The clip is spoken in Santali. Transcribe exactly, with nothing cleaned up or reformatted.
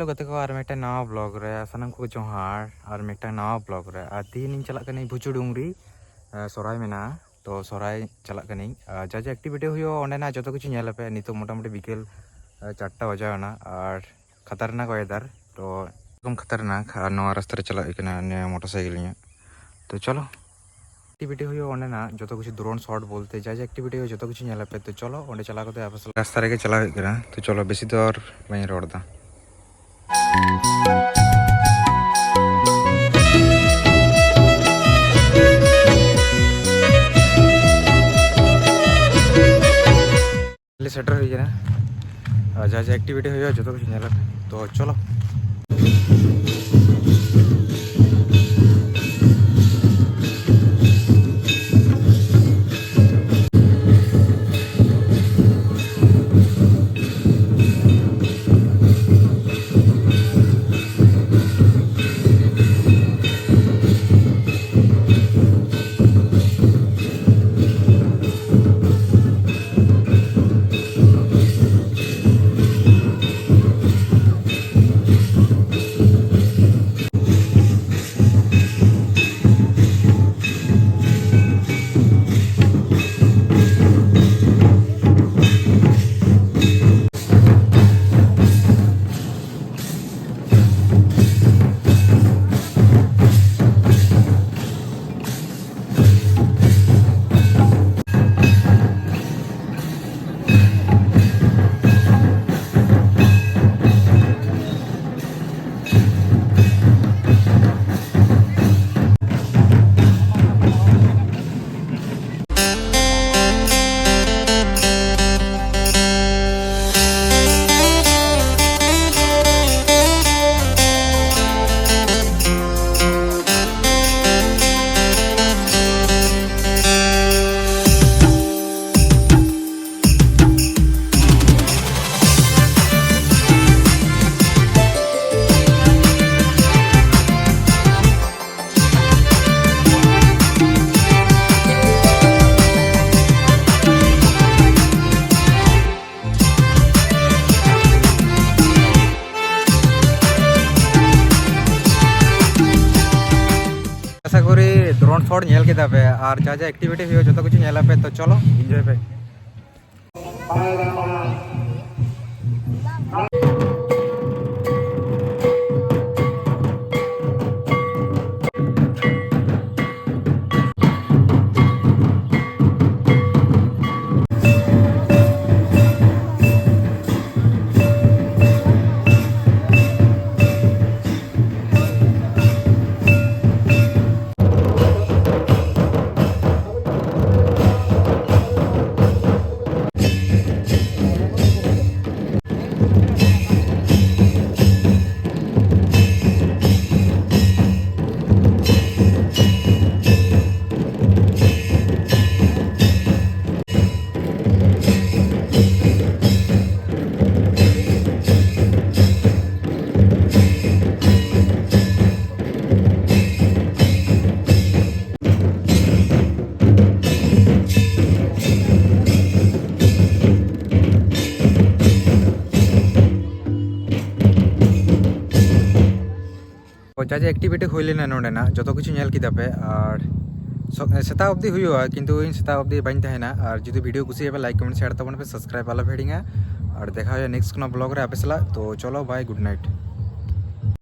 ᱜᱟᱛᱮ ᱠᱚ, ᱟᱨ ᱢᱤᱫᱴᱟᱝ ᱱᱟᱣᱟ ᱵᱞᱚᱜ ᱨᱮ ᱥᱟᱱᱟᱢ ᱠᱚ ᱡᱚᱦᱟᱨ᱾ ᱟᱨ ᱢᱤᱫᱴᱟᱝ ᱱᱟᱣᱟ ᱵᱞᱚᱜ ᱨᱮ, ᱟᱨ ᱛᱤᱦᱤᱧ ᱤᱧ ᱪᱟᱞᱟᱜ ᱠᱟᱹᱱᱟᱹᱧ ᱵᱷᱩᱪᱩ ᱰᱩᱝᱨᱤ᱾ ᱟᱨ ᱥᱚᱨᱦᱟᱭ ᱢᱮᱱᱟᱜᱼᱟ, ᱛᱚ ᱥᱚᱨᱦᱟᱭ ᱪᱟᱞᱟᱜ ᱠᱟᱹᱱᱟᱹᱧ᱾ ᱟᱨ ᱡᱟ ᱡᱟ ᱮᱠᱴᱤᱵᱷᱤᱴᱤ ᱦᱩᱭᱩᱜᱼᱟ ᱚᱸᱰᱮᱱᱟᱜ ᱡᱚᱛᱚ ᱠᱤᱪᱷᱩ ᱧᱮᱞ ᱟᱯᱮ᱾ ᱱᱤᱛᱚᱜ ᱢᱚᱴᱟᱢᱩᱴᱤ ᱵᱤᱠᱮᱞ ᱟᱨ ᱪᱟᱨᱴᱟ ᱵᱟᱡᱟᱣ ᱮᱱᱟ, ᱟᱨ ᱠᱷᱟᱛᱟᱨᱱᱟᱠ ᱳᱭᱮᱫᱟᱨ, ᱛᱚ ᱮᱠᱫᱚᱢ ᱠᱷᱟᱛᱟᱨᱱᱟᱠ᱾ ᱟᱨ ᱱᱚᱣᱟ ᱨᱟᱥᱛᱟ ᱨᱮ ᱪᱟᱞᱟᱜ ᱦᱩᱭᱩᱜ ᱠᱟᱱᱟ ᱱᱤᱭᱟᱹ ᱢᱚᱴᱚᱨ ᱥᱟᱭᱠᱮᱞ ᱧᱚᱜ᱾ ᱛᱚ ᱪᱚᱞᱚ, ᱮᱠᱴᱤᱵᱷᱤᱴᱤ ᱦᱩᱭᱩᱜᱼᱟ ᱚᱸᱰᱮᱱᱟᱜ ᱡᱚᱛᱚ ᱠᱤᱪᱷᱩ, ᱫᱨᱳᱱ ᱥᱚᱴ ᱵᱚᱞᱛᱮ ᱡᱟ ᱡᱟ ᱮᱠᱴᱤᱵᱷᱤᱴᱤ ᱦᱩᱭᱩᱜᱼᱟ ᱡᱚᱛᱚ ᱠᱤᱪᱷᱩ ᱧᱮᱞ ᱟᱯᱮ᱾ ᱛᱚ ᱪᱚᱞᱚ, ᱚᱸᱰᱮ ᱪᱟᱞᱟᱣ ᱠᱟᱛᱮ ᱟᱯᱮ ᱥᱟᱞᱟᱜ ᱨᱟᱥᱛᱟ ᱨᱮᱜᱮ ᱪᱟᱞᱟᱣ ᱦᱩᱭᱩᱜ ᱠᱟᱱᱟ᱾ ᱛᱚ ᱪᱚᱞᱚ, ᱵᱮᱥᱤ ᱫᱚ ᱟᱨ ᱵᱟᱹᱧ ᱨᱚᱲ ᱮᱫᱟ᱾ ᱞᱮ ᱥᱮᱴᱮᱨ ᱦᱩᱭ ᱠᱟᱱᱟ᱾ ᱟᱨ ᱡᱟ ᱡᱟ ᱮᱠᱴᱤᱵᱷᱤᱴᱤ ᱦᱩᱭᱩᱜᱼᱟ ᱡᱚᱛᱚ ᱠᱤᱪᱷᱩ ᱧᱮᱞ ᱟᱯᱮ᱾ ᱛᱚ ᱪᱚᱞᱚ᱾ ᱦᱚᱲ ᱧᱮᱞ ᱠᱮᱫᱟ ᱯᱮ, ᱟᱨ ᱡᱟ ᱡᱟ ᱮᱠᱴᱤᱵᱷᱤᱴᱤ ᱦᱩᱭᱩᱜᱼᱟ ᱡᱚᱛᱚ ᱠᱤᱪᱷᱩ ᱧᱮᱞ ᱟᱯᱮ᱾ ᱛᱚ ᱪᱚᱞᱚ, ᱤᱱᱡᱚᱭ ᱯᱮ᱾ ᱡᱟ ᱡᱟ ᱮᱠᱴᱤᱵᱷᱤᱴᱤ ᱦᱩᱭ ᱞᱮᱱᱟ ᱱᱚᱸᱰᱮᱱᱟᱜ, ᱡᱚᱛᱚ ᱠᱤᱪᱷᱩ ᱧᱮᱞ ᱠᱮᱫᱟ ᱯᱮ᱾ ᱟᱨ ᱥᱚ- ᱥᱮᱛᱟᱜ ᱚᱵᱫᱤ ᱦᱩᱭᱩᱜᱼᱟ, ᱠᱤᱱᱛᱩ ᱤᱧ ᱥᱮᱛᱟᱜ ᱚᱵᱫᱤ ᱵᱟᱹᱧ ᱛᱟᱦᱮᱱᱟ᱾ ᱟᱨ ᱡᱩᱫᱤ ᱵᱷᱤᱰᱤᱭᱳ ᱠᱩᱥᱤᱭᱟᱜᱼᱟ ᱯᱮ, ᱞᱟᱭᱤᱠ, ᱠᱚᱢᱮᱱᱴ, ᱥᱮᱭᱟᱨ ᱛᱟᱵᱚᱱ ᱯᱮ, ᱥᱟᱵᱥᱠᱨᱟᱭᱤᱵ ᱟᱞᱚ ᱯᱮ ᱦᱤᱲᱤᱧᱟ᱾ ᱟᱨ ᱫᱮᱠᱷᱟ ᱦᱩᱭᱩᱜᱼᱟ ᱱᱮᱠᱥᱴ ᱠᱳᱱᱳ ᱵᱞᱚᱜ ᱨᱮ ᱟᱯᱮ ᱥᱟᱞᱟᱜ᱾ ᱛᱚ ᱪᱚᱞᱚ, ᱵᱟᱭ, ᱜᱩᱰ ᱱᱟᱭᱤᱴ᱾